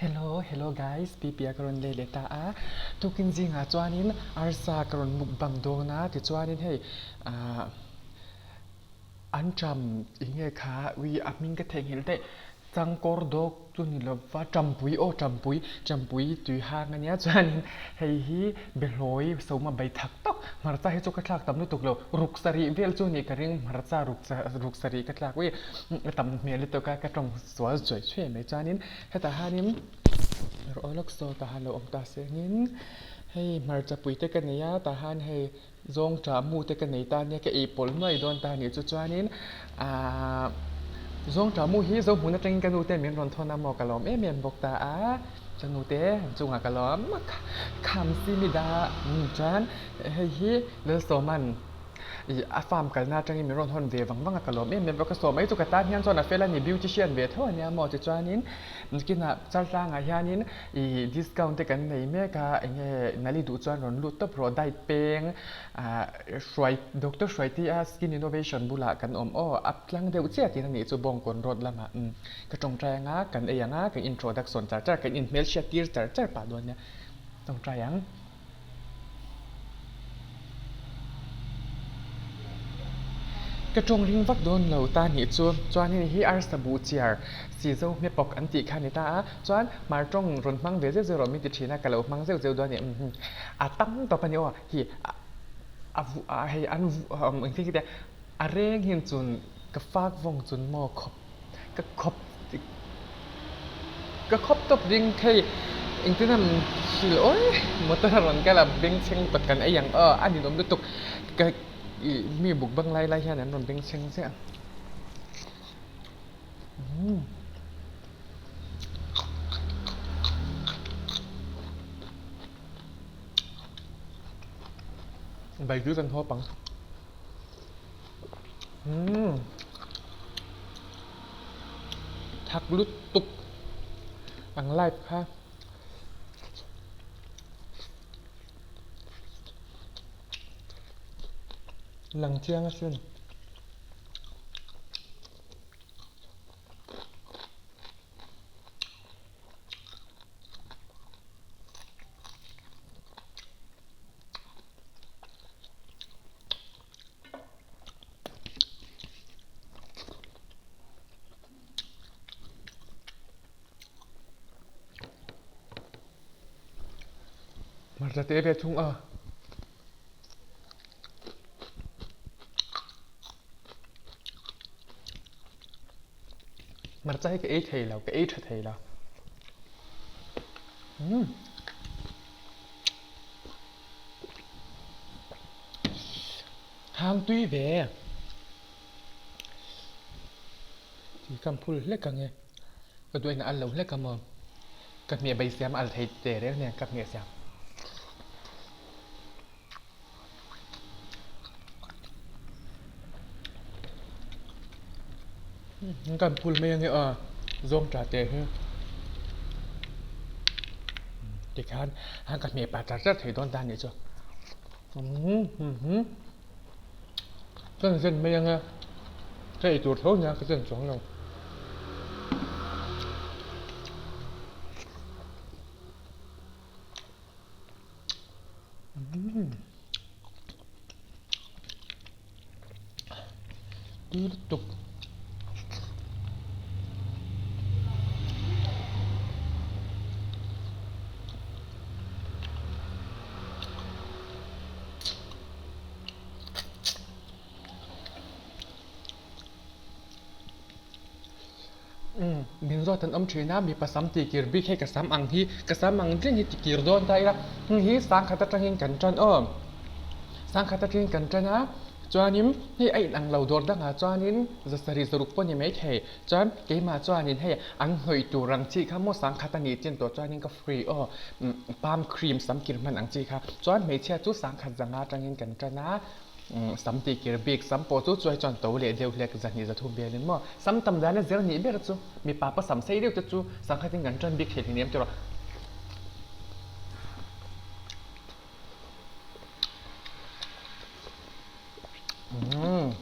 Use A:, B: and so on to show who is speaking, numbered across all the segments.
A: Hello hello guys Pipia ka rawn lei leh ta a tukin zingah chuanin arsa ka rawn mukbang dawn a tichuanin hei ahh an ṭam eng nge kha ui a hming ka theihnghilh daih Changkawr dawk chu ni lova Champui aw Champui Champui tui hang ania chuanin hei hi Behlawi sawma bei thak tawk hmarcha hi chu ka thlak tam lutuk lo ruk sarih vel chu nih ka ring hmarcha ruk ruk sarih ka thlak ui a tam hmel lutuk a ka tawng sual chuai chuai mai chuanin hetah hianin rawh lawk saw tah hian lo awm ta sengin hei hmarcha pui te ka nei a tah hian hei Zawng ṭah mu te ka nei ta nia ka ei pawlh nuai dawn ta nih chu chuanin aah zawng ṭah mu hi Zohmun aṭangin ka nu te min rawn thawn a maw ka lawm em em bawk ta a, ka nu te an chungah ka lawm a kham si mi da chuan hei hi Lalsawma'n ih a farm kalna aṭangin min rawn hawn ve vang vang a ka lawm em em bawk a, Sawma hi chu ka tan hian chuan a fel a ni beautician ve tho a nia maw tichuanin kinah Chaltlangah hianin Ih discount te kan nei mek a, enge nali duh chuan rawn lut tawp rawh diet peng ah hruai Doctor Hruaitia skin innovation bulah kan awm aw a tlang deuh chiah tiin anih chu Bawngkawn road lamah umm ka tawngtai anga kan ei anga kan introduction char char kan inhmelhriat tir char char pah dawn nia tawngtai ang. Ka tawng ring vak dawn lo ta nih chu chuan hei hi arsa buh chiar sizo hmepawk an tih kha a ni ta a chuan hmar tawng rawn hmang ve zeuh zeuh rawh min ti thin a ka lo hmang zeuh zeuh dawn a ni umm a tam tawp a ni aw hi a vu ah hei an vu engtin nge a reng hian chun ka fak vawng chun maw khawp. Ka khawp ka khawp tawp ding thei engtin a hrilh awi motor a rawn kal a bengchheng lutuk kan ei ang aw a ninawm lutuk ka ih mi buk bang lai lai hian an rawn bengchheng chiah umm. Bai chu kan hawp ang. Umm thak lutuk ang live kha lang chiang asin. Hmarcha te ve thung a. Hmarcha hi ka ei thei lo, ka ei tha thei lo. Umm. Hang tui ve. Tih ka phul hlek ang e. Ka duain a al lo hlek a maw. Ka hmeh bai siam a al thei teh reng nen ka hmeh siam. Kan phul mai ange aw zawng tha teh hi tikhan han ka hmeh pah char char thei dawn ta anih chu ka zen mai ange ka ei tur tho nia ka zen chuang lo. Tui lutuk. Umm min zawt an awm thin a mipa sam tih kir bik hei ka sam ang hi ka sam ang tling hi ti kir dawn ta ila heng hi sangkhat atangin kan tan aw sangkhat atangin kan tan a chuanin hei a inang lo dawr dangah chuanin za sarih zaruk pawh a ni maithei chuan keimah chuanin hei an hnawih tur ang chi kha maw sangkhat a nih chin tawh chuanin ka free aw palm cream sam kir hman ang chi kha chuan hmeichhia chu sangkhat zanga atangin kan tan a. Sam tih kir bik, sam pawh chu chuai chuan to leh deuh hlek zahnih zathum velin maw? Sam tam dan a zer nih ber chu mipa pawh sam sei deuh te chu sangkhatin kan tan bik thei hleinem tiraw. Umm.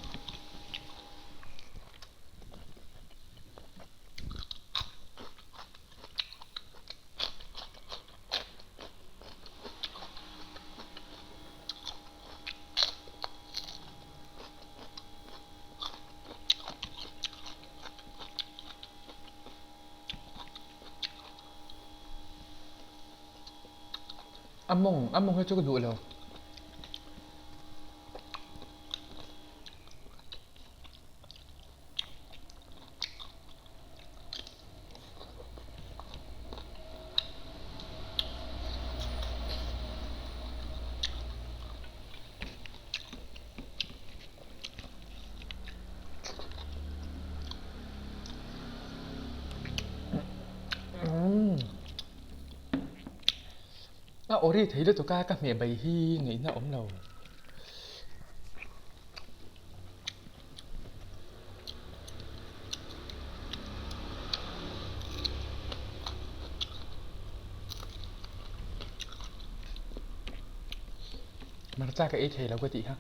A: A mawng a mawng hi chu ka duh lo. A ori thei lutuk a ka hmeh bai hi ngaihna awm lo. Hmarcha ka ei thei lo ka tih kha.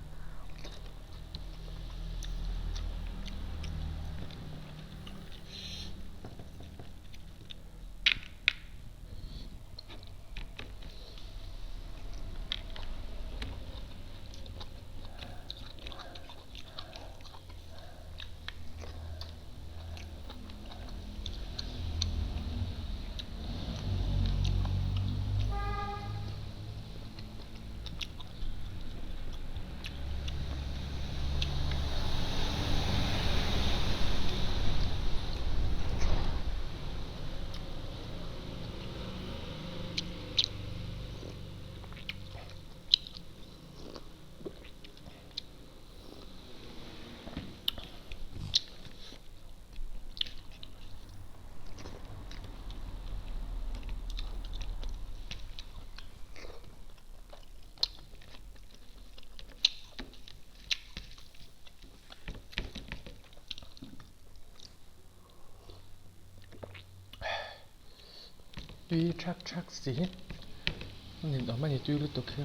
A: Tui thak thak si ninawm a ni tui lutuk hi.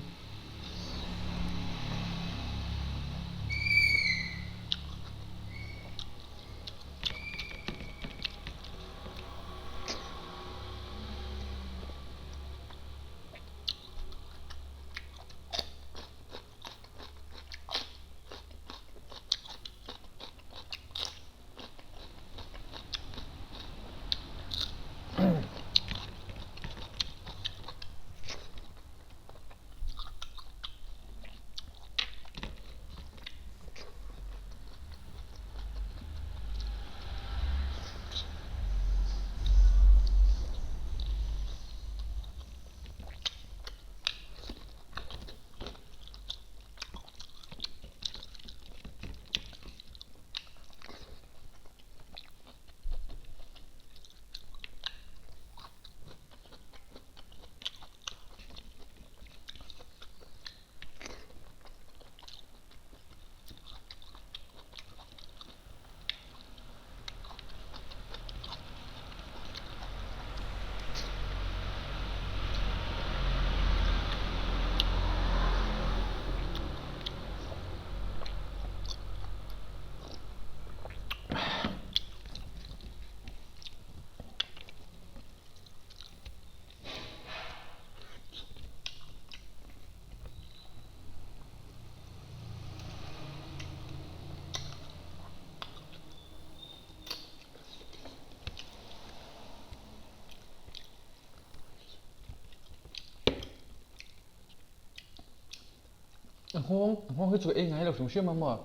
A: A nghawng a nghawng hi chu ei ngai lo hrim hrim a maw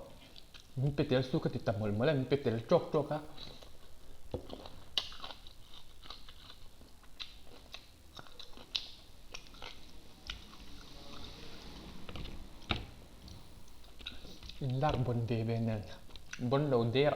A: min pe tel su ka ti ta mawlh mawlh a min pe tel tawk tawk a. In lak bawn ve ve nen bawn lo der.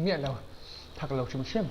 A: miah lo, thak lo hrim hrim.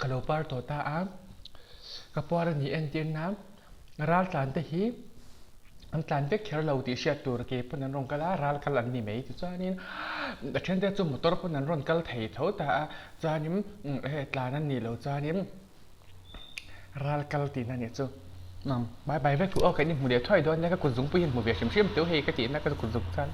A: Ka lo par tawh ta a, ka puar a nih entir nan ral tlan te hi an tlan vek kher lo tih hriat tur ke pawn an rawn kal a, ral kal an ni mai tichuanin a then te chu motor pawn an rawn kal thei tho ta a, chuanin hei tlan an nih loh chuanin ral kal tihna a nih chu. Bye bye vek u aw ka inhmu leh thuai dawn nia ka kut zungpui hi an hmu ve hrim hrim teuh hei ka tihna ka kut zung chuan.